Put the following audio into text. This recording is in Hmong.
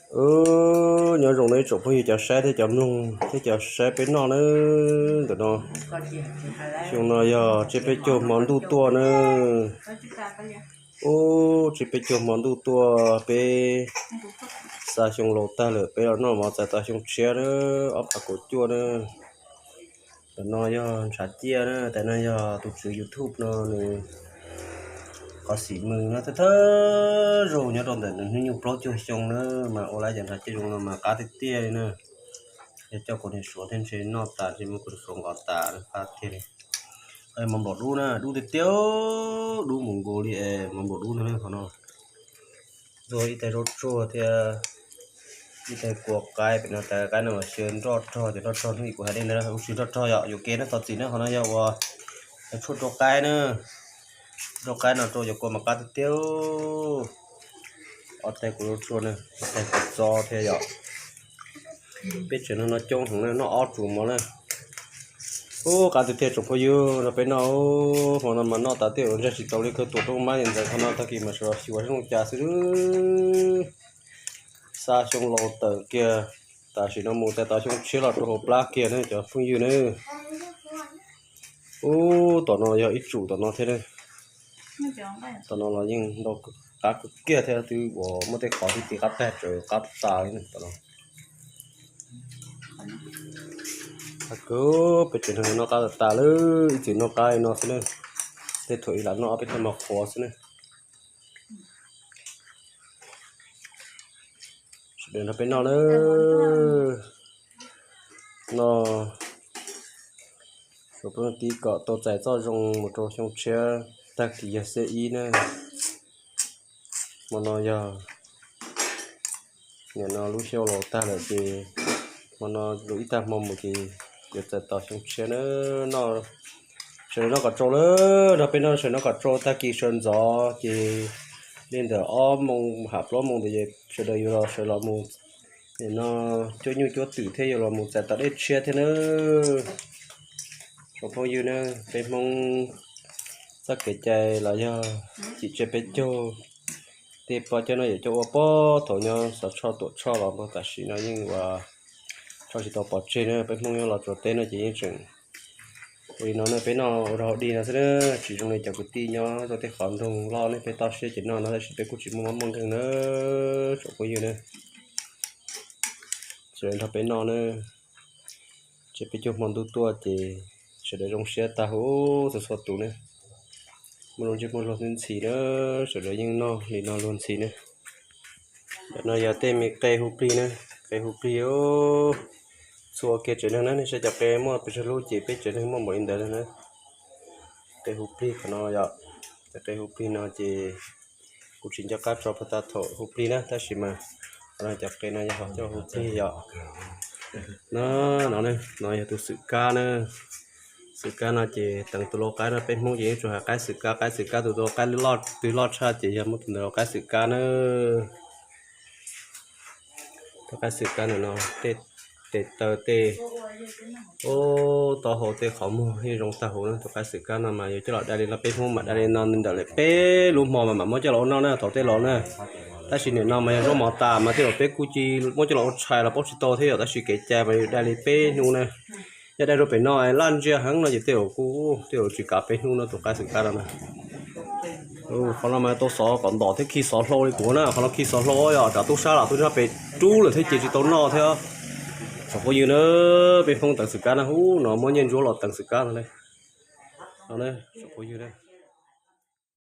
Nyob zoo nej tsoom phooj ywg cov saib thiab cov mloog thiab cov saib peb noj na. Ntawm no, xyoo no yog tsiab peb caug hmo ntuj tuaj na. Ub, tsiab peb caug hmo ntuj tuaj, peb xa xyoo laus tag lawm peb los noj mov txais tau xyoo tshiab na, ob phav kaum cuaj na. Ntawm no yog Ntshav Ciaj na, tais no yog tus tswv YouTube no nws qhov xim mws no thawj thawj zaug nyob rau ntawm nws hnub nyoog plaub caug xyoo na, mas ua lawm cov Ntshav Ciaj zoo no mas qab tiag tiag li na. Yog coj kuv niam suav thiab ntshe noj tas ntshe muab kuv niam suav nqos tas faj tiag li. Mov nplaum dub na, dub tiag tiag, dub mus nkaus li es mov nplaum dub no qhov no. Ntxuag ib tais zaub tsuag thiab ib tais kua qaib, pem no tais qaib no mas xyaw nroj rog, cov nroj rog hnub ib kuv hais dej ntawd lub tsis nroj rog yom, yuam kev na, thov txim na, qhov no yog ua tshuaj rau qaib na. Rau qaib no rau cov kua mas qab tiag tiag. Ob tais kuv zaub tsuag na, ib tais kuv txob thiab yom. Peb tsev no no coob heev na, noj ob tsuas mov na. Ub, qab tiag tiag tsoom phooj ywg, no peb noj, hmo no mas noj tas tej zaum ntshe tsis tau li kawg, tuam rooj mab ntxeev qhov no tag kis mas sawv los xyuas zoo cas xwb. Xa xyoo laus tawm kiag, tam sim no mus txais tau xyoo tshiab los rau hauv plab kiag na cov phooj ywg na. Ub, tom no yog ib tsum tom no thiab na. Tom no los yeej ntau qab kawg kiag thiab, twb uas muaj tej qhov twb tiv qab tag tsawv qab tas li na tom no. Qab kawg, peb tsev neeg noj qab tas tas lawm, ib txwm noj qab li no xwb na. Tej thaum ib lam noj ob peb tag mas qhuav xwb na. Sawv daws nrog peb noj na. Noj, sawv daws tib kom tau txais txoj zoo mus rau xyoo tshiab tag kis yog xiab ib na. Hmo no yog nim no lub xyoo laus tag lawm ces hmo no lub ib tag hmo mus ces yuav txais tos xyoo tshiab na. Noj, sawv daws noj kom tsau lawm, nrog peb noj sawv daws noj kom tsau, tag kis sawv ntxov ces li ntawm ob moos ham plaub moos ntawd es sawv daws yuav los sawv los mus nim no cuab nyuj cuab twm thiab yuav los mus txais tos dej tshiab thiab na. Tsoom phooj ywg na, peb Hmoob txoj kev cai los yog cim tsiab peb caug, tej pog coj noj yawm coj ua puag thaum nyob xov tshoj tuam tshoj los mus tam sim no yeej ua tshoj tsis tau pov tseg na. Peb Hmoob nyob Los Tsuas teb no ces yeej tseem ua li no na, peb noj ua rau hauv dig no xwb na, tsis zoo li cov kwv tij nyob rau tej qhov nroog loj nej peb toj siab ces noj no tab sis peb kuj tsis muaj mob muaj nkeeg na. Tsoom phooj ywg na, sawv daws nrog peb noj na. Ces peb caug hmo ntuj tuaj ces sawv daws zoo siab tag huv txhua txhua tus ne. Muaj lub ntsej muag luag ntxhi na, sawv daws yeej noj li no luag ntxhi ne. Ntawm no yog tej me qe hu plig na, qe hu plig txhua kiag tsev neeg na, nej saib cov qe muaj pes tsawg lub ces peb tsev neeg muaj npaum li ntawd na. Qe hu plig qhov no yom, cov qe hu plig no ces kuv tsis nco qab tso puag ta thaum hu plig na, tab sis mas qhov no cov qe no yog coj hu plig yom. No, no, no yog tus xwm kab na. Xwm kab no ces teev tus lau qaib no, peb Hmoob ces yeej tsuas hais qaib xwm kab, qaib xwm kab, tus lau qaib twg loj tshaj ces yog muab tus ntawd lau qaib xwm kab na. Tus qaib xwm kab ntawm no tej tes taw tej, ub, taub hau tej qhov muag yeej zoo tag huv na. Tus qaib xwm kab no mas yuav coj los dai li no, peb Hmoob mas dai li no ntawm lawm peb lub hmo mas mam muab coj los ua noj na thaum tej laus na. Tab sis nim no mas yog zaub mov tas mas tej zaum peb kuj cia muab coj los ua tshais los paub tsis tau thiab yom, tab sis kev cai mas yus dai li peb hnub na. Yog dai rau pem no laj ntsia heev no ces tej zaum kuj tej zaum tsis kav peb hnub no tus qaib xwm kab no na. Qhov no mas tau xov kom ntom thiab khi xov hlau li kuv na, qhov no khi xov hlau yom, tsam tub sab lam tub nrog pem rub lawm thiab ces tsis tau noj thiab. Tsoom phooj ywg na, peb Hmoob teev xwm kab na, ub, no muab nyiaj ntsuab los teev xwm kab no ne. Tsoom phooj ywg na,